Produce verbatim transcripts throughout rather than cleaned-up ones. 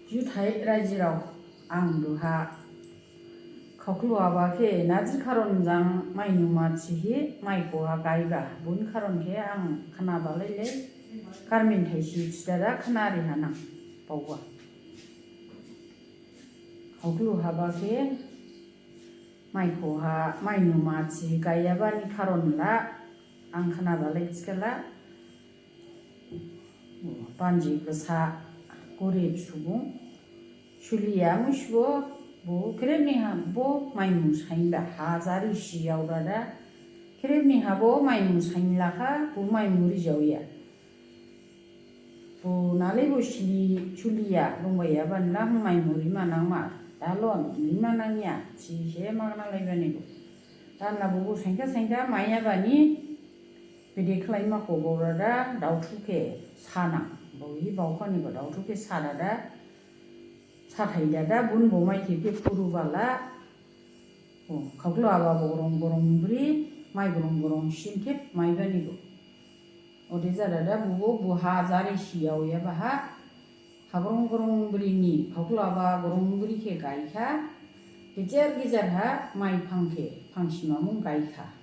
Juthai raijirao, ang duha khaoklu haba khe naji kharon jang mai numa thihi maikho ha gaiba, bun kharon khe ang khnaba lailai, karmin thaisi thidada khnari hanang baoba. Khaoklu haba khe maikho ha mai numa thihi gaiyaba ni kharon la ang khnaba lai thikhala, banji basa gorib subung, suliya musibo, bo khrip ni ha bo maimu sainba, hajari siyao dada, khrip ni ha bo maimu sainlakha, bo maimu rijaoya. Bo nalai bo sili, suliya, longbaiyaba nla maimu rima nangma, dalon rima nangya, thise magna laibani bo. Danla bo bo sainka sainka maiyabani, bede khlaima kho bo dada, daothu khe sanang, bo hi baokhani bo daothu khe sadada, sathai dada, bun bo mai khe khe phuru bala, o, khaoklu haba bo gorong gorong bri, mai gorong gorong sinthip maibani bo. Ode jadada bo bo bo hajari siyao yaba ha, ha gorong gorong bri ni, khaoklu haba gorong bri khe gaikha, gejer gejer ha mai phang khe, phang simamung gaikha.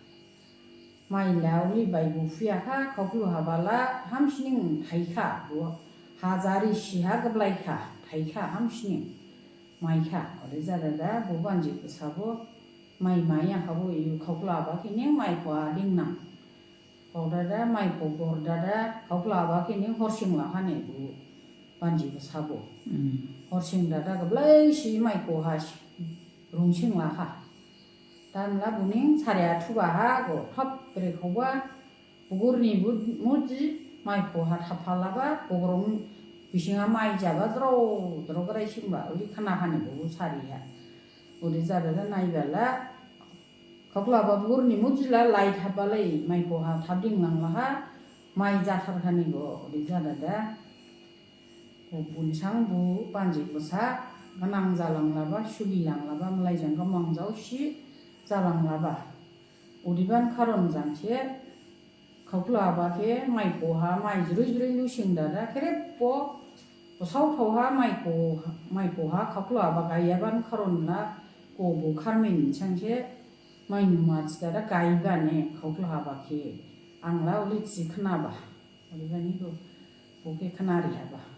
Mai la uli baigo phuyakha, khaoklu haba la hamsining thaikha, bo hajari si ha gablaikha, thaikha hamsining, maikha, ode jadada bo banji basa bo, mai maiya kha bo, iu khaoklu haba khe ning maikho ha dingnang. Baodada maikho gordada, khaoklu haba khe ning horsing lakha ne bo, banji basa bo. Horsing dada gablai si maikho ha si, rungsing lakha. Danla bo ning sari athuba ha go thop brekhoba, bugurni bu-, muji maikho ha thaphalaba, bugurung bising ha mai jaba jrao, jrao grai singba, uli khana khani bo sari ha. Ode jadada naibala, khaoklu haba bugurni muji la lai thapbalai, maikho ha thapding langlaha, mai jathar khani go, ode jadada. Bo bunsang bo banji basa, gnang jalanglaba, sugi langlaba, malai jang gmang jaosi jalanglaba. Odeban kharon jang se, khaoklu haba khe maikho ha, mai jrui jrui lusing dada, khrip bo, bo saothao ha maikho, maikho ha, khaoklu haba gaiyaban kharon la, go bo karmin sang se, mai numa thidada gaibane, khaoklu haba khe, ang la uli thi khnaba. Odebani go, bo khe khnari haba.